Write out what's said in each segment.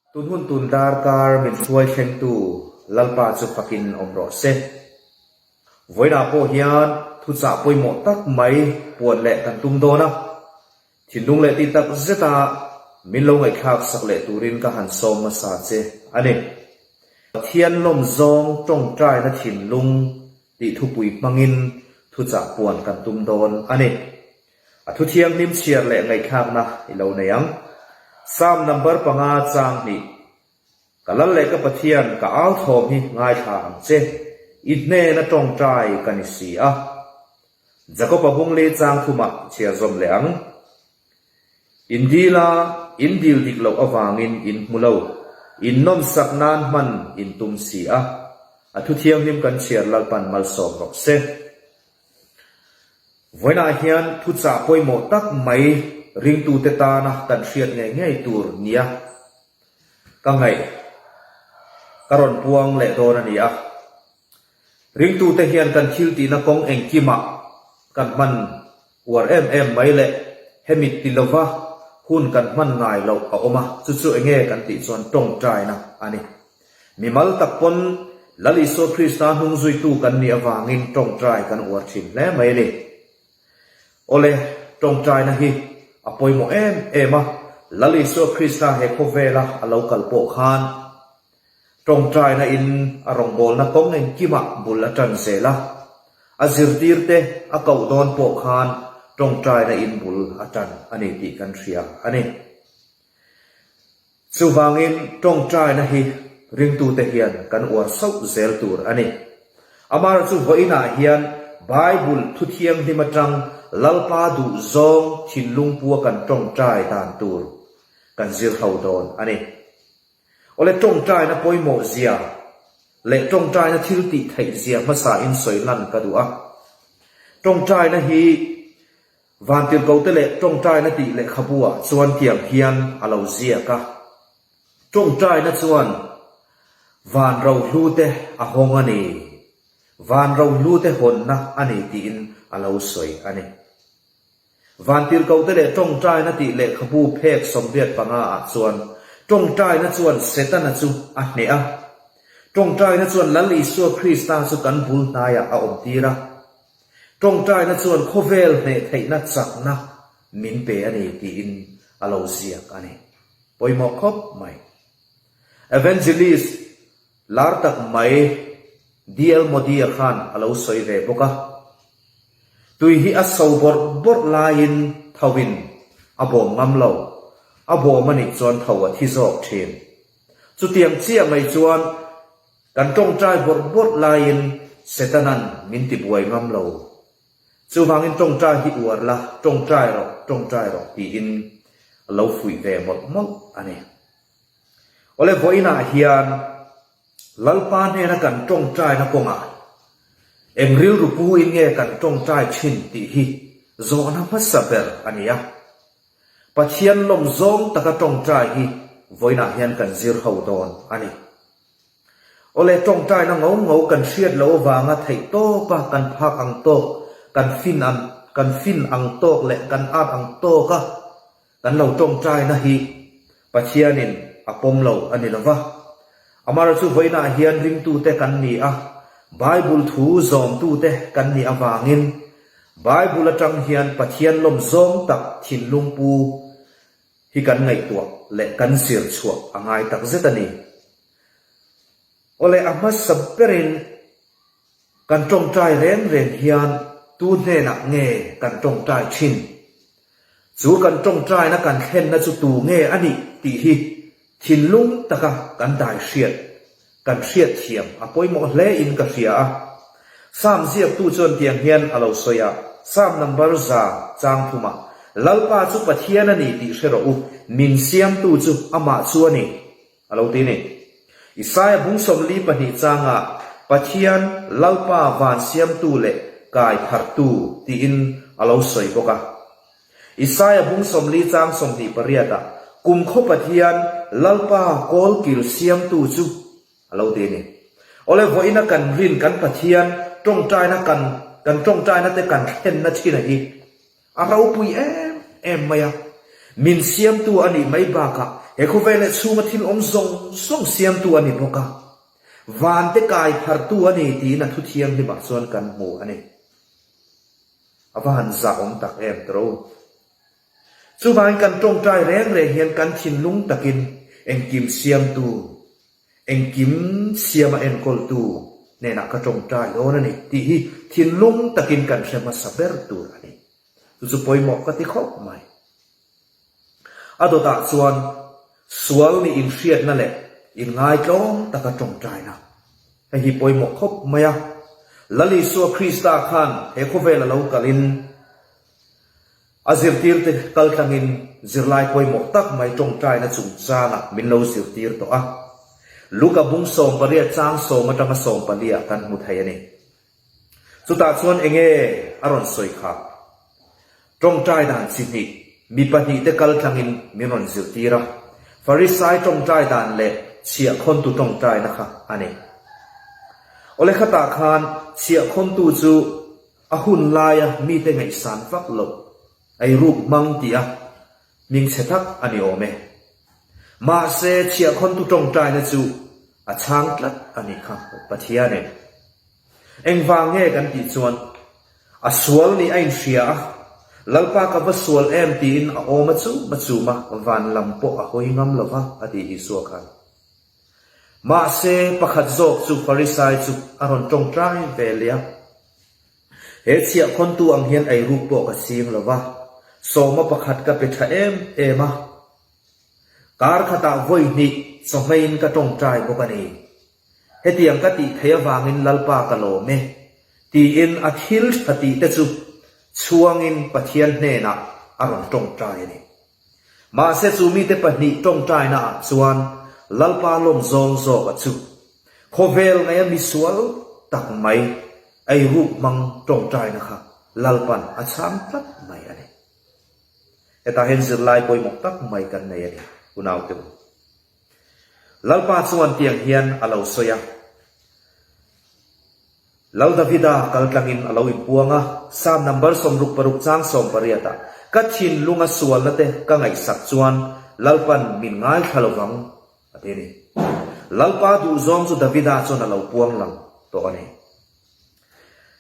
Tun hun tun darkar min hruai thlengtu Lalpa chu fakin awm rawh se. Vawiinah pawh hian thuchah pawimawh tak mai puan leh kan tum dawn a, thinlung leh tih tak zeta min lo ngaihthlak sak leh turin ka han sawm hmasa che a ni. Pathian lawm zawng tawngtaina thinlung tih thupui hmangin thuchah puan kan tum dawn a ni. A thu thianghlim chhiar leh ngaihthlakna i lo nei ang. Psalm number panga chang hnih, Ka lal leh ka Pathian ka au thawm hi ngaithla ang che, i hnena tawngtai ka ni si a. Jakob-a bungli chang thumah chhiar zawm leh ang. In dil a, in dil dik loh avangin in hmu lo, in nawmsak nan hman in tum si a. A thu thianghlim kan chhiar Lalpan malsawm rawh se. Vawiinah hian thuchah pawimawh tak mai ringtute tana kan hriat ngei ngei tur nia ka ngaih ka rawn puang leh dawn a ni a. Ringtute hian kan thil tihna kawng engkimah kan hman uar em em mai leh hemi ti lova hun kan hman ngai loh a awm a, chu chu enge kan tih chuan tawngtaina a ni. Mimal tak pawn Lal Isua Krista hnung zuitu kan nih avangin tawngtai kan uar thin hle mai a ni. Awle, tawngtaina hi a pawimawh em em a, Lal Isua Krista he khawvela a lo kal pawh khan tawngtaina in a rawngbawlna kawng engkimah bul a tan zel a, a zirtirte a koh dawn pawh khan tawngtaina in bul a tan a ni tih kan hria a ni. Chuvangin tawngtaina hi ringtute hian kan uar sauh zel tur a ni. Amaherawhchu vawiinah hian Bible thu thianghlim atang Lalpa duh zawng thinlung pua kan tawngtai dan tur kan zir ho dawn a ni. Awle tawngtaina pawimawh zia leh tawngtaina thil tih theih zia hmasa in sawi lan ka duh a. Tawngtaina hi Vantirhkote leh tawngtaina tih lehkhabu-ah chuan tiang hian a lo ziak a, Tawngtaina chuan van rohlute a hawng a ni, van rohlute hawnna a ni tiin a lo sawi a ni. Vantirhkote leh tawngtaina tih lehkhabu phek 85-ah chuan tawngtaina chuan Setana chu a hneh a, tawngtaina chuan Lal Isua Krista chu kan bul hnaiah a awmtir a, Tawngtaina chuan khawvel hneh theihna chakna min pe a ni tiin a lo ziak a ni. Pawimawh khawp mai. Evangelist lar tak mai DL Moody-a khan a lo sawi ve bawk a. Tui hi a so bawrh bawrh laiin tho-in a bawm ngam lo, a bawm a nih chuan tho a thi zawk thin. Chutiang chiah mai chuan Kan tawngtai bawrh bawrh laiin Setana'n min ti buai ngam lo. Chuvangin tawngtai hi uar la, tawngtai rawh, tawngtai rawh tiin a lo fuih ve mawlh mawlh a ni. Awle vawiinah hian Lalpa hnena kan tawngtaina kawngah eng rilru puin nge kan tawngtai thin tih hi zawhna hmasa ber a ni a. Pathian lawm zawng taka tawngtai hi vawiinah hian kan zir ho dawn a ni. Awle tawngtaina ngo ngo kan hriat loh avanga theih tawpa kan phak ang tawk, kan fin ang kan fin ang tawk leh kan at ang tawka kan lo tawngtaina hi Pathianin a pawm lo a ni lova. Amaherawhchu vawiinah hian ringtute kan ni a, Bible thu zawmtute kan nih avangin Bible atang hian Pathian lawm zawng tak thinlung pu hi kan ngaihtuah leh kan zir chhuah a ngai tak zet a ni. Awle a hmasa berin kan tawngtai reng reng hian tu hnenah nge kan tawngtai thin? Chu kan tawngtaina kan thlenna chu tu nge a nih tih hi thinlung taka kan dai hriat, kan hriat thiam a pawimawh hle in ka hria a. Psalm ziaktu chuan tiang hian a lo sawi a, Psalm number 100 thumah, Lalpa chu Pathian a ni tih hre rawh u, min siamtu chu amah chu a ni, a lo ti a ni. Isaia bung 42 changah, Pathian, Lalpa van siamtu leh kai pharhtu tiin a lo sawi bawk a. Isaia bung 40 chang 28 ah, Kumkhaw Pathian, Lalpa kawlkil siamtu chu, a lo ti a ni. Awle vawiina kan rin kan Pathian tawngtaina kan kan tawngtaina te kan thlenna thin a hi a ropui em em mai a. Min siamtu a nih mai bakah He khawvel leh chhunga thil awm zawng zawng siamtu a ni bawk a, vante kai phartu a ni tiin a thu thianghlimah chuan kan hmu a ni. A va han zah awm tak em tawh u. Chuvangin kan tawngtai reng reng hian kan thinlung takin engkim siamtu, engkim siama enkawltu hnenah ka tawngtai dawn a ni tih hi thinlung takin kan hre hmasa ber tur a ni. Chu chu pawimawh ka ti khawp mai. A dawtah chuan sual nih inhriatna leh inngaitlawm taka tawngtaina. Hei hi pawimawh khawp mai a. Lal Isua Krista khan he khawvel a lo kalin a zirtirte kaltlangin zirlai pawimawh tak mai tawngtaina chungchangah min lo zirtir tawh a. Luka bung 18 chang sawm atanga 14 ah kan hmu thei a ni. Chutah chuan enge a rawn sawi kha? Tawngtai dan chi hnih, mi pahnihte kal tlangin min rawn zirtir a. Farisai tawngtai dan leh chhiahkhawntu tawngtaina kha a ni. Awle khatah khan chhiahkhawntu chu a hun laia mite ngaihsan vak loh, eiruk hmang tih a hmingchhe tak a ni awm e. Mahse chhiahkhawntu tawngtaina chu a chhang tlat a nih kha Pathianin. Engvang nge kan tih chuan, a sual nih a inhria a, Lalpa ka va sual em tiin a awm a chum a chum a, van lam pawh a hawi ngam lo va, a ti Isua khan. Mahse, pakhat zawk chu Farisai chu a rawn tawngtai ve leh a. He chhiahkhawntu ang hian eiruk pawh ka ching lo va, sawma pakhat ka pe tha em em a. Kar khatah vawi hnih chawhmeiin ka tawngtai bawk a ni. Hetiang ka tih theih avangin Lalpa ka lawm e, tiin a thil tha tih te chu chhuangin Pathian hnenah a rawn tawngtai a ni. Mahse chu mite pahnih tawngtaina ah chuan Lalpa lawm zawng zawk a chu khawvel ngaia misual tak mai eiruk hmang tawngtaina kha Lalpan a chhang tlat mai a ni. Hetah hian zirlai pawimawh tak mai kan nei a ni, unaute u. Lalpa chuan tiang hian a lo sawi a, Lal Davida kal tlangin a lo inpuang a, Psalm number 66 chang 18 ah, Ka thinlunga sualna te ka ngaihsak chuan Lalpan min ngaithla lovang, a ti a ni. Lalpa duhzawng chu Davida chuan a lo puang lang tawh a ni.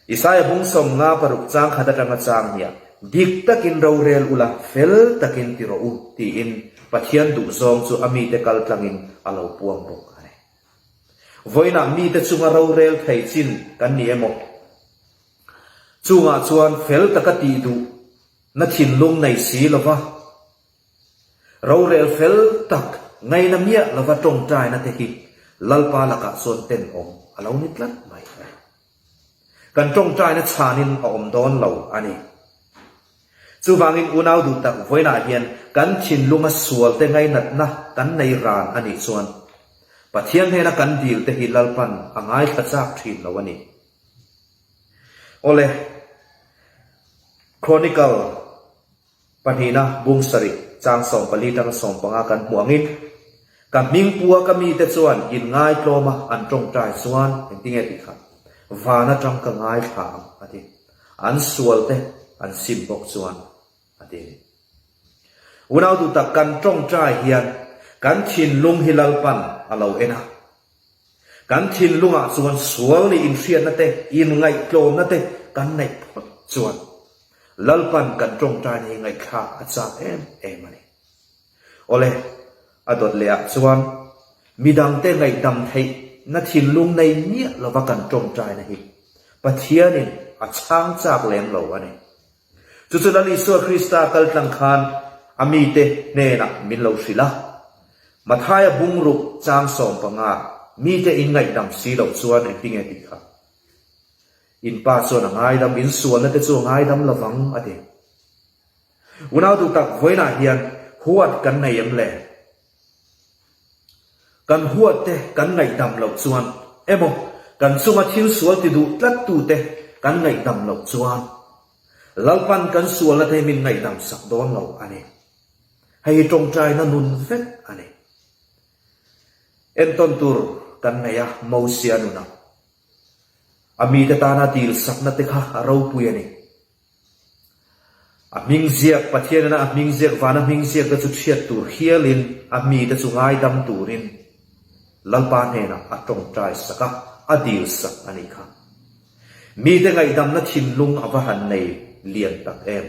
Isaia bung 56 chang khat atanga chang hniah, Dik takin rorel ula, fel takin ti rawh u, tiin Pathian duhzawng chu a mite kal tlangin a lo puang bawk a ni. Vawiinah mite chunga rorel thei chin kan ni emaw? Chungah chuan fel taka tih duh na thinlung nei si lova, Rorel fel tak ngaina miah lova tawngtaina te hi Lalpa lakah chuan tenawm a lo ni tlat mai a ni. Kan tawngtaina chhanin a awm dawn lo a ni. Chuvangin unau duh tak vawiinah hian kan thinlunga sual te ngainatna kan nei ran a nih chuan Pathian hnena kan dil te hi Lalpan a ngaithla chak thin lo a ni. Awle, Chronicle. Pahnihna, bung sarih, chang 14 tanga 15 kan hmuh angin, Ka hmingpua ka mite chuan inngaitlawma an tawngtai chuan engtinge tih kha van atang ka ngaithla ang a ti. An sualte an sim bawk chuan a ti a ni. Unau duhtak kan tawngtai hian kan thinlung hi Lalpan a lo en a. Kan thinlungah chuan sual nih inhriatna te, inngaihtlawmna te kan neih phawt chuan Lalpan kan tawngtaina hi ngaihthlak a chak em em a ni. Awle, a dawt leh ah chuan midangte ngaihdam theih na thinlung nei miah lova kan tawngtaina hi Pathianin a chhang chak lem lo a ni. Chu chu Lal Isua Krista kal tlang khan a mite hnenah min lo hrilh a. Mathaia bungruk chang 15 mite in ngaihdam si loh chuan engtinge tih kha? In pa chuan a ngaidam, in sualna te chu a ngaidam lovang, a ti. Unau duh tak, vawiinah hian huat kan nei em le? Kan huat te kan ngaihdam loh chuan emaw, kan chunga thil sual ti duh tlat tu te kan ngaihdam loh chuan, Lalpan kan sualna te hi min ngaihdam sak dawn lo a ni. Hei hi tawngtaina nun vek a ni. Entawn tur kan nei a, Mosia nunah. A mite tana dil sakna te kha a ropui a ni. A hming ziak, Pathianina a hming ziak, vana hming ziak te chu chhiat tur hialin a mite chu ngaidam turin Lalpa hnenah a tawngtai sak a, a dil sak a nih kha. Mite ngaihdamna thinlung a va han nei lian tak em.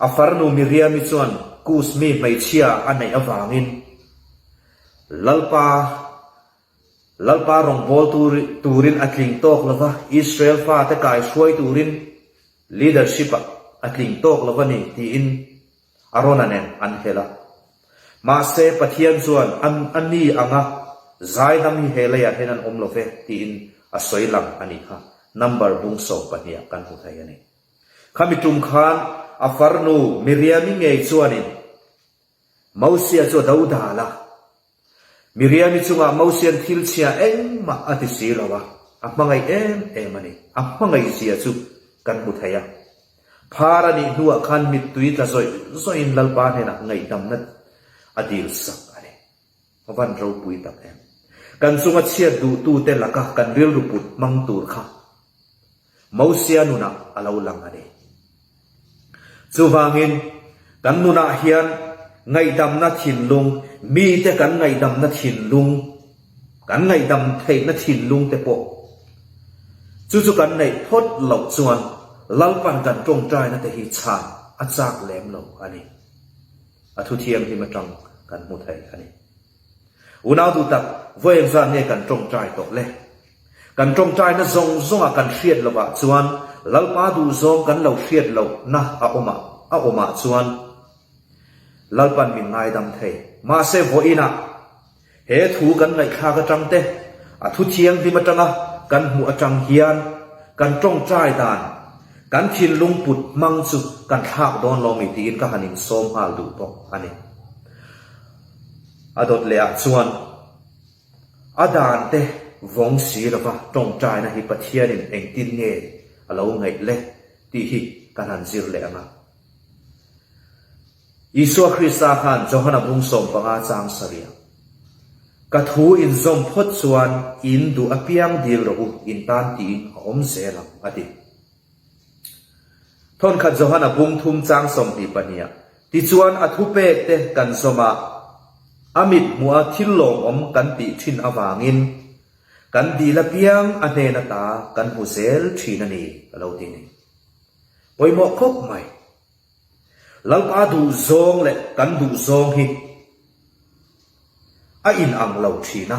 A farnu Miriami chuan Kus mi hmeichhia a neih avangin Lalpa Lalpa rawngbâwl turin a tling tâwk lo va, Israel fate kaihruai turin leadership-ah a tling tâwk lo va ni tiin Arona nen an hel a. Mahse, Pathian chuan a ni anga zaidam hi he leiah hian an awm lo ve tiin a sawi lang a nih kha. Number bung 12 ah kan hmu thei a ni. Khami tum khan a farnu Miriami ngei chuanin Mosia chu a do dal a. Miriami chungah Mosia'n thil chhia engmah a ti si lo a, a hmangaih em em a ni. A hmangaih zia chu kan hmu thei a. Phar a nih hnuah khan mittui tla zawih zawihin Lalpa hnenah ngaihdamna a dil sak a ni. A van ropui tak em. Kan chunga chhiat duhtute laka kan rilru put hmang tur kha Mosia nunah a lo lang a ni. Chuvangin, kan nunah hian ngaihdamna thinlung, mite kan ngaihdamna thinlung, kan ngaihdam theihna thinlung te pawh chu chu kan neih phawt loh chuan Lalpan kan tawngtaina te hi chhan a chak lem lo a ni. A thu thianghlim atang kan hmu thei a ni. Unau duh tak, vawi engzat nge kan tawngtai tawh le? Kan tawngtaina zawng zawnga kan hriat lovah chuan Lalpa duhzawng kan lo hriat lohna a awm a, a awmah chuan Lalpan min ngaidam thei. Mahse vawiinah he thu kan ngaihthlak atang te, a thu thianghlim atanga kan hmuh atang hian kan tawngtai dan, kan thinlung put hmang chu kan thlak dawn lo mi tiin ka han insawm nghal duh bawk a ni. A dawt leh ah chuan. A dan te vawng si lova tawngtaina hi Pathianin engtin nge a lo ngaih le tih hi kan han zir leh ang a. Isua Krista khan Johana bung 15 chang sarih a, Ka thu inzawm phawt chuan in duh apiang dil rawh u, in tan tiin a awm zel ang, a ti. Thawnkhat Johana bung thum chang 22 ah, Tichuan a thupek te kan zawm a, a mit hmuh a thil lawmawm kan tih thin avangin kan dil apiang a hnen ata kan hmu zel thin a ni, a lo ti ni. Pawimawh khawp mai. Lalpa duhzawng leh kan duhzawng hi a inang lo thin a.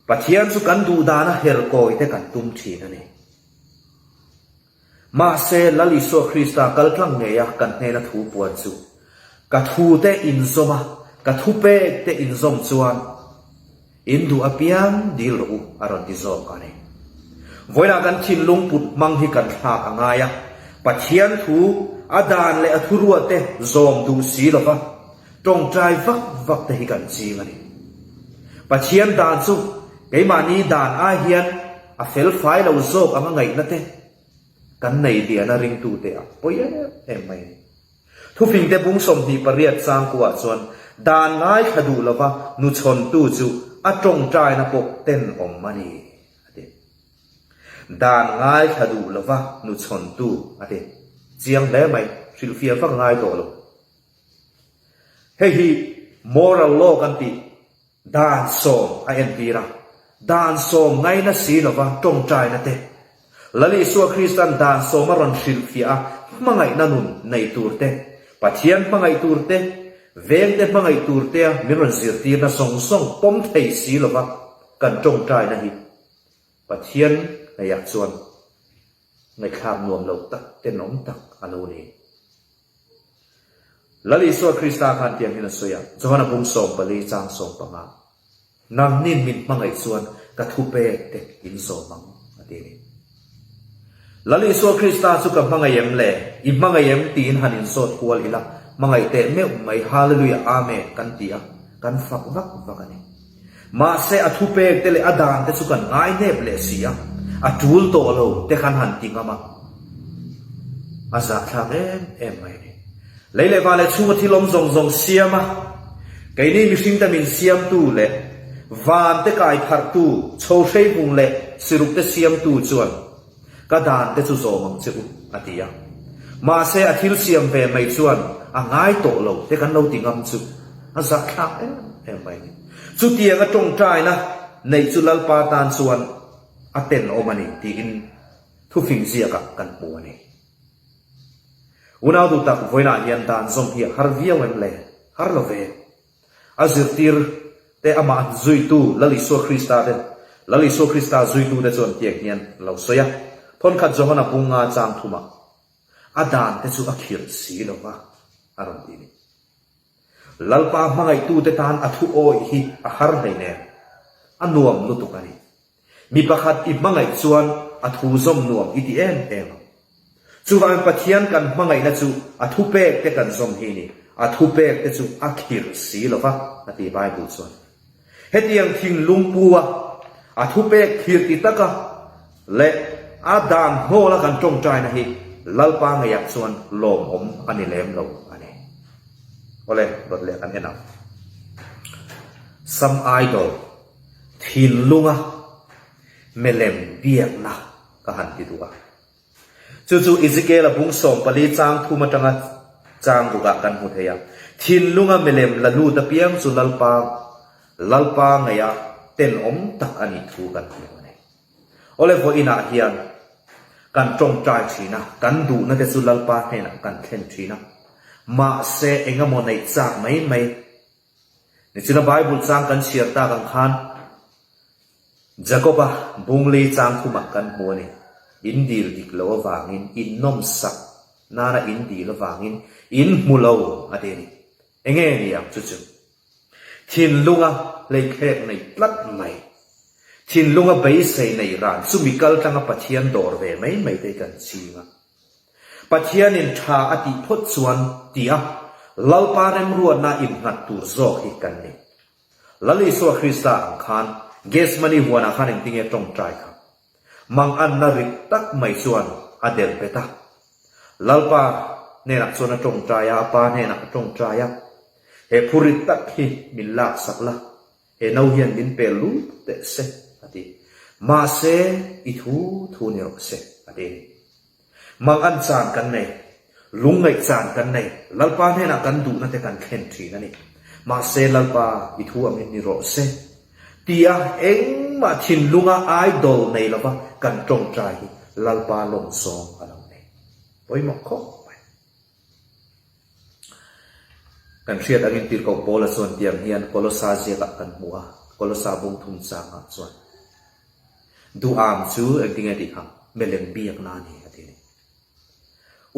Pathian chu kan duh dana herkawi te kan tum thin a ni. Mahse, Lal Isua Krista kal tlang ngeia kan hnena thu puan chu, Ka thute inzawm a, ka thupek te inzawm chuan in duh apiang dil rawh u, a rawn ti zawk a ni. Vawiinah kan thinlung put hmang hi kan thlak a ngai a, Pathian thu, a dan leh a thuruat te zawm duh si lova tawngtai vak vak te hi kan ching a ni. Pathian dan chu keimahni dan ai hian A fel fai lo zawk anga ngaihna te kan nei lian a ringtute a pawi em em mai a ni. Thufingte bung 28 changkuah chuan dan ngaithla duh lova nuchhawntu chu a tawngtaina pawh tenawm a ni a ti. Dan ngaithla duh lova nuchhawntu a ti. Chiang hle mai, hrilhfiah vak ngai tawh lo. Hei hi moral law kan tih Dan sawm a entir a, dan sawm ngaina si lova tawngtaina te, Lal Isua Kristan dan sawm a rawn hrilhfiah a, hmangaihna nun nei tur te, Pathian hmangaih tur te, vengte hmangaih tur tea min rawn zirtirna zawng zawng pawm thei si lova kan tawngtaina hi Pathian ngaihah chuan ngaihthlak nuam lo tak, tenawm tak a lo ni. Lal Isua Krista khan tiang hian a sawi a, Johana bung 14 chang 15, Nangnin min hmangaih chuan ka thupek te in zawm ang, a ti a ni. Lal Isua Krista chu ka hmangaih em le? I hmangaih em? tiin han inzawt kual ila, hmangaih teh meuh mai, Hallelujah, Amen, kan ti a, kan fak vak vak a ni. Mahse a thupek te leh a dan te chu kan ngai nep leh si a, a tul tawh lo te khan han ti ngam a, a zahthlak em em mai a ni. Lei leh va leh chhunga thil awm zawng zawng siam a, keini mihring te min siamtu leh van te kai pharhtu, chho hreivung leh siruk te siamtu chuan ka dan te chu zawm ang che u, a ti a. Mahse a thil siam ve mai chuan a ngai tawh lo te kan lo ti ngam chu a zahthlak em em mai a ni. Chutianga tawngtaina neih chu Lalpa tan chuan a tenawm a ni tiin thufing ziakah kan hmu a ni. Unau duh tak vawiinah hian dan zawm hi a har viau em le? Har lo ve. A zirtir te amah zuitu Lal Isua Krista te Lal Isua Krista zuitu te chuan tiang hian lo sawi a, Thawnkhat Johana bunga chang thumah a dan te chu a khirh si lo va, a rawn ti a ni. Lalpa hmangaihtu te tan a thu awih hi a har hleinem, a nuam lutuk a ni. Mi pakhat i hmangaih chuan a thu zawm nuam i ti em em ang. Chuvangin Pathian kan hmangaihna chu a thupek te kan zawm hi ni, a thupek te chu a khirh si lo va, a ti Bible chuan. Hetiang thinlung pu a, a thupek khirh ti taka leh a dan hnawla kan tawngtaina hi Lalpa ngeiah chuan lawmawm a ni lem lo a ni. Awle, dawt leh kan en ang. Sam Idol. Thinlunga milem biakna ka han ti duh a. Chu chu Ezekiel-a bung 14 chang thum atanga chang rukah kan hmu thei a. Thinlunga milem la lut apiang chu Lalpa, Lalpa ngaihah tenawm tak a nih thu kan hmu a ni. Awle vawiinah hian kan tawngtai thin a, kan duhna te chu Lalpa hnenah kan thlen thin a. Mahse engemaw neih chak mai mai Nichina Bible chang kan chhiar tak ang khan Jakoba bunglei chang khumah kan hmu a ni. In dil dik lo avangin, in nawmsak nana in dil avangin in hmu lo a ti a ni. Enge ni ang chu chu? Thinlunga hleithlek nei tlat mai, thinlunga beisei nei ran chumi kaltlanga Pathian dawr ve mai mai te hi kan ching a. Pathianin tha a tih phawt chuan tia Lalpa remruatna innghat tur zawk hi kan ni. Lal Isua Krista ang khan Gethsemane huanah khan engtinge tawngtai kha? Manganna rit tak mai chuan a delh bet a. Lalpa hnenah chuan a tawngtai a, a Pa hnenah a tawngtai a, He phurit tak hi min laksak la, He no hian min pel lut teh se, a ti. Mahse, i thu thu ni rawh se, a ti. Mang an chan kan nei, lungngaih chan kan nei, Lalpa hnenah kan duhna te kan thlen thin a ni. Mahse, Lalpa, i thu angin ni rawh se, tia engmah thinlunga idol nei lova kan tawngtai hi Lalpa lawmsawm a lo nei. Pawimawh khawp mai. Kan hriat angin Tirhkoh Paula chuan tiang hian Kolosa ziakah kan hmu a, Kolosa bung thum changah chuan, Duham chu engtinge tih kha melem biakna a ni a ti a ni.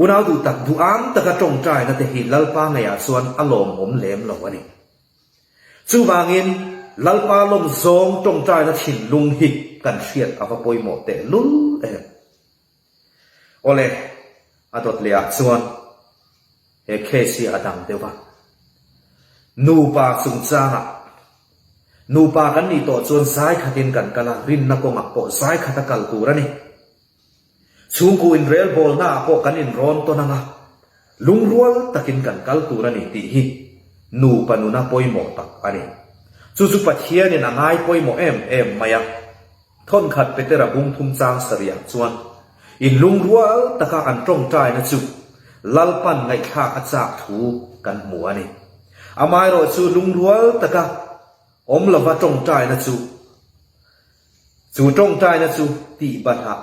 Unau duh tak, duham taka tawngtaina te hi Lalpa ngeiah chuan a lawmawm lem lo a ni. Chuvangin Lalpa lawm zawng tawngtaina thinlung hi kan hriat a va pawimawh tehlul em. Awle, a dawt leh ah chuan he case hi a dang deuh a. Nupa chungchangah nupa kan nih tawh chuan zai khatin kan kal a, rinna kawngah pawh zai khat a kal tur a ni. Chhungku inrelbawlna ah pawh kan inrawn tawn ang a, lungrual takin kan kal tur a ni tih hi nupa nuna pawimawh tak a ni. Chu chu Pathianin a ngai pawimawh em em mai a. Thawnkhat Petera bung thum chang sarih ah chuan in lungrual taka an tawngtaina chu Lalpan ngaihthlak a chak thu kan hmu a ni. Amaherawh chu lungrual taka awm lova tawngtaina chu chu tawngtaina chu tih balhah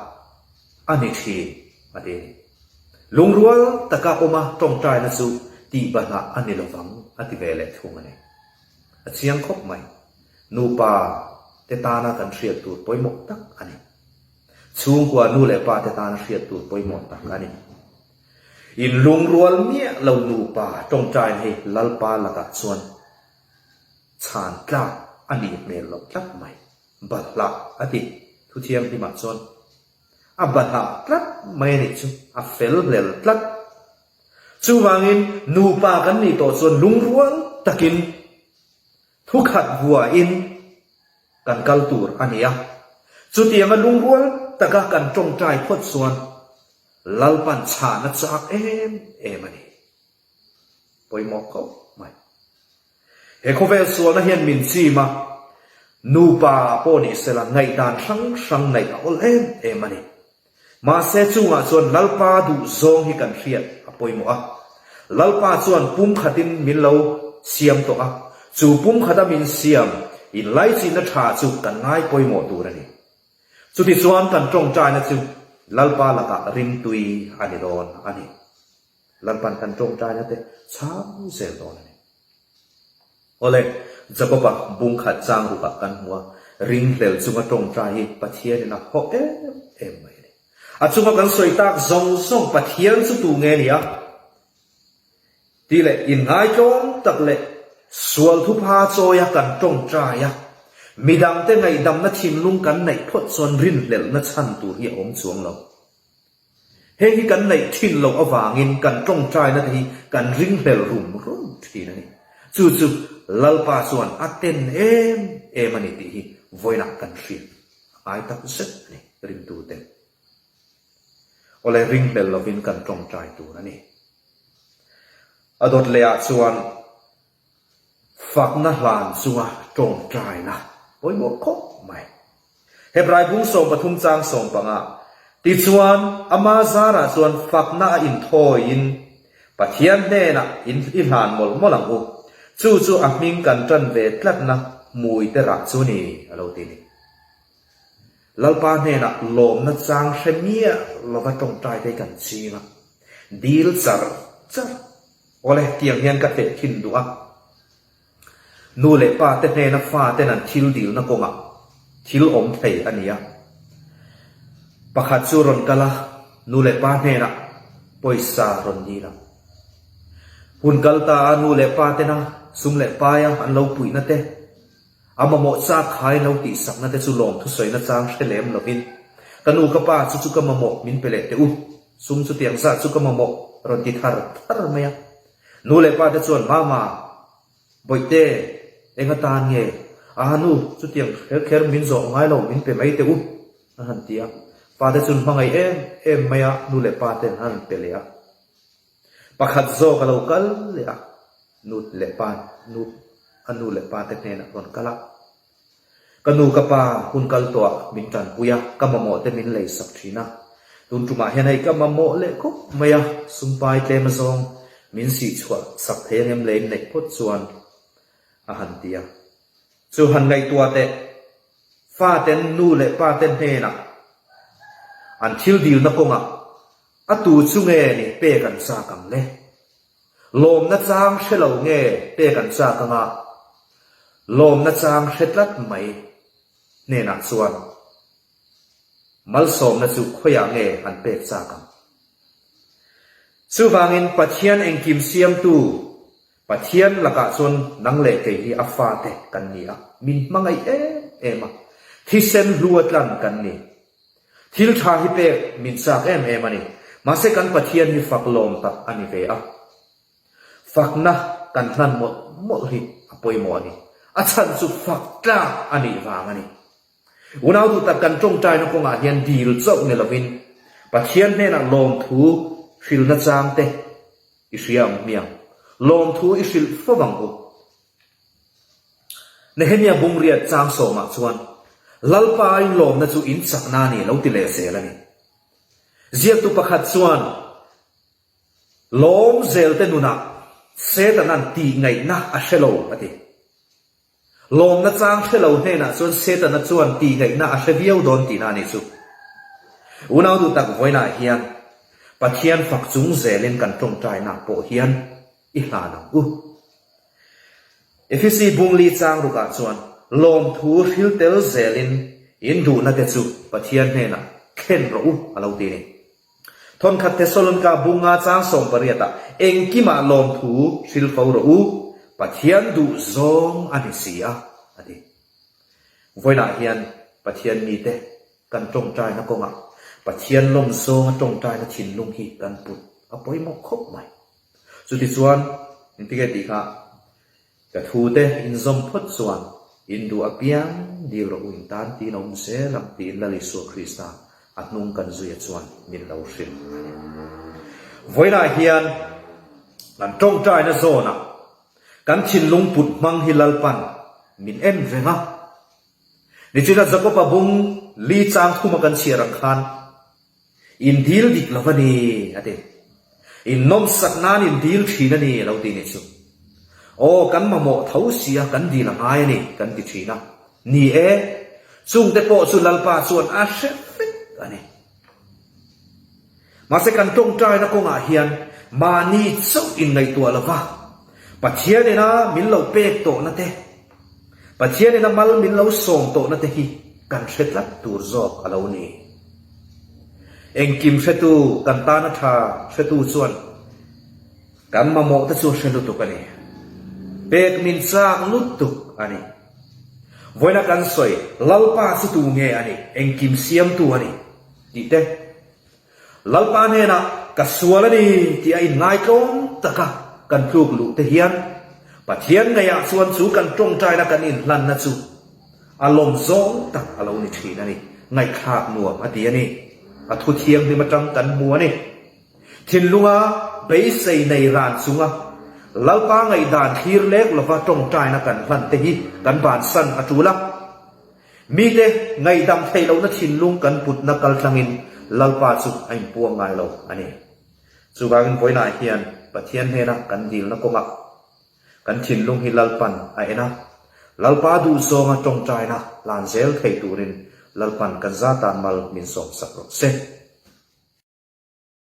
a ni thin a ti a ni. Lungrual taka awma tawngtaina chu tih balhah a ni lovang a ti ve leh thung a ni. A chiang khawp mai. Nupa te tana kan hriat tur pawimawh tak a ni. Chhungkua nu leh pa te tana hriat tur pawimawh tak a ni. In lungrual miah lo nupa tawngtain hei Lalpa lakah chuan chhan tlak a nih hmel loh tlat mai. Balhlah a ti Thuthianghlimah chuan a balhlah tlat mai a nih chu, a fel hlel tlat. Chuvangin nupa kan nih tawh chuan lungrual takin Thukhat vuain kan kal tur a ni a, chutianga lungrual taka kan tawngtai phawt chuan Lalpan chhahna chak em em a ni. Pawimawh khawp mai. He khawvel sualna hian min chim a, nupa pawh ni sela ngaihdan hrang hrang neih a awl em em a ni. Mahse chungah chuan Lalpa duh zawng hi kan hriat a pawimawh a. Lalpa chuan pumkhatin min lo siam tawh a, chu pumkhata min siam inlaichinna tha chu kan ngai pawimawh tur a ni. Chutichuan kan tawngtaina chu Lalpa lakah rimtui a ni dawn a ni. Lalpan kan tawngtaina te chhang zel dawn a ni. Awle, Jakoba bung khat chang rukah kan hmu a, ringhlel chunga tawngtai hi Pathianin a haw em em mai a ni. A chunga kan sawi tak zawng zawng Pathian chu tu nge ni a? Tih leh inngaitawm tak leh sual thupha chawia kan tawngtai a, midangte ngaihdamna thinlung kan neih phawt chuan rinhlelhna chhan tur hi a awm chuang lo. Heng hi kan neih thin loh avangin kan tawngtaina te hi kan ringhlel rum rum thin a ni. Chu chu Lalpa chuan a ten em em a ni tih hi vawiinah kan hriat a ngai tak zet a ni ringtute. Awle ringhlel lovin kan tawngtai tur a ni. A dawt lehah chuan Fakna hlan chunga tawngtaina pawimawh khawp mai. Hebrai bung 13 chang 15, Tichuan, ama zarah chuan fakna a inthawiin Pathian hnenah in i hlan mawlh mawlh ang u. Chu chu a hming kan tan ve tlatna hmui te rah chu ni, a lo ti ni. Lalpa hnenah lawmna chang hre miah lova tawngtai te hi kan ching a, dil char char. Awle, tiang hian ka teh thin duh a. Nu leh pa te hnena fa ten an thil dilna kawngah thil awm thei a ni a. Pakhat chu rawn kal a, nu leh pa hnenah pawisa rawn dil a. Hun kal ta a nu leh pa tena sum leh paia an lo puihna te, a mamawh chak khai lo tihsakna te chu lawmthu sawina chang hre lem lovin, Ka nu ka pa chu chu ka mamawh min pe leh teh u. Sum chutiang zah chu ka mamawh rawn ti thar thar mai a. Nu leh pa te chuan, Mama, Bawihte, eng atan nge? Aha nu, chutiang kher kher min zawh ngai lo, min pe mai teh u, a han ti a. Pa te chuan hmangaih em em mai a, nu leh pa ten an han pe leh a. Pakhat zawk a lo kal leh a, nu leh pa, nu, a nu leh pa te hnenah rawn kal a. Ka nu ka pa hun kal tawh ah min tanpui a, ka mamawh te min lei sak thin a. Tun tumah hian hei ka mamawh leh khawp mai a, sumpai tlem azawng min sih chhuah sak thei angem lei neih phawt chuan a han ti a. Chu han ngaihtuah teh, faten nu leh pa te hnenah an thil dilna kawngah a tu chu nge ni pek an chak ang le? Lawmna chang hre lo nge pek an chak anga lawmna chang hre tlat mai hnenah chuan malsawmna chu khawiah nge an pek chak ang? Chuvangin Pathian engkim siamtu Pathian lakah chuan nang leh kei hi a fate kan ni a, min hmangaih em em a, thisen hlu a tlan kan ni. Thil tha hi pek min chak em em a ni. Mahse kan Pathian hi fak lawm tak a ni ve a. Fakna kan hlan mawlh mawlh hi a pawimawh a ni. A chhan chu fak tlak a nih vang a ni. Unau duh tak kan tawngtaina kawngah hian dil chauh ni lovin Pathian hnenah lawmthu hrilhna chang te i hria ang hmiang. Lawmthu i hrilh fo vang u. Nehemia bungriat chang sawmah chuan, Lalpa inlawmna chu in chakna a ni lo ti leh zel a ni. Ziaktu pakhat chuan, Lawm zelte nunah Setana'n tihngaihna a hre lo a ti. Lawmna chang hre lo hnenah chuan Setana chuan tihngaihna a hre viau dawn tihna a ni chu. Unau duh tak vawiinah hian Pathian fak chung zelin kan tawngtainaah pawh hian i hlan ang u. Efesi bungli chang rukah chuan lawmthu hril tel zelin in duhna te chu Pathian hnenah thlen rawh u a lo ti a ni. Thawnkhat Thesalonika bunga chang 18 ah engkimah lawmthu hril fo rawh u, Pathian duh zawng a ni si a, a ti. Vawiinah hian Pathian mite kan tawngtaina kawngah Pathian lawm zawnga tawngtaina thinlung hi kan put a pawimawh khawp mai. Chutichuan, engtike tih kha ka thute inzawm phawt chuan in duh apiang dil rawh u in tan tiin a awm zel ang tiin Lal Isua Krista a hnung kan zuia chuan min lo hrilh a ni. Vawiinah hian kan tawngtaina zawnah kan thinlung put hmang hi Lalpan min en reng a. Nichina Jakob-a bung li chang thuma kan chhiar ang khan. In dil dik lo a ni, a ti. In nawmsak nan in dil thin a ni, a lo ti ni chu. Aw, kan mamawh tho si a, kan dil a ngai a ni, kan ti thin a. Ni e, chungte pawh chu Lalpa chuan a hre vek a ni. Mahse kan tawngtaina kawngah hian mahni chauh inngaihtuah lo va, Pathian ina min lo pek tawhna te, Pathian ina mal min lo sawm tawhna te hi kan hre tlat tur zawk a lo ni. Engkim hretu, kan tana tha hretu chuan kan mamawh te chu a hre lutuk a ni. Pek min chak lutuk a ni. Vawiina kan sawi, Lalpa chu tu nge a ni? Engkim siamtu a ni. Tih te, Lalpa hnenah ka sual a ni tih a inngaitlawn taka kan tluk luh te hian Pathian ngeiah chuan chu kan tawngtaina kan inhlanna chu a lawm zawng tak a lo ni thin a ni. Ngaihthlak nuam a ti a ni. A thu thianghlim atang kan hmu a ni. Thinlunga beisei nei ran chunga Lalpa ngaihdan thlir lek lova tawngtaina kan hlan te hi kan bansan a tul a. Mite ngaihdam theih lohna thinlung kan putna kaltlangin Lalpa chu a inpuang ngai lo a ni. Chuvangin vawiinah hian Pathian hnena kan dilna kawngah kan thinlung hi Lalpan a en a, Lalpa duhzawnga tawngtaina hlan zel thei turin Lalpan kan zatan mal min sawmsak rawh se.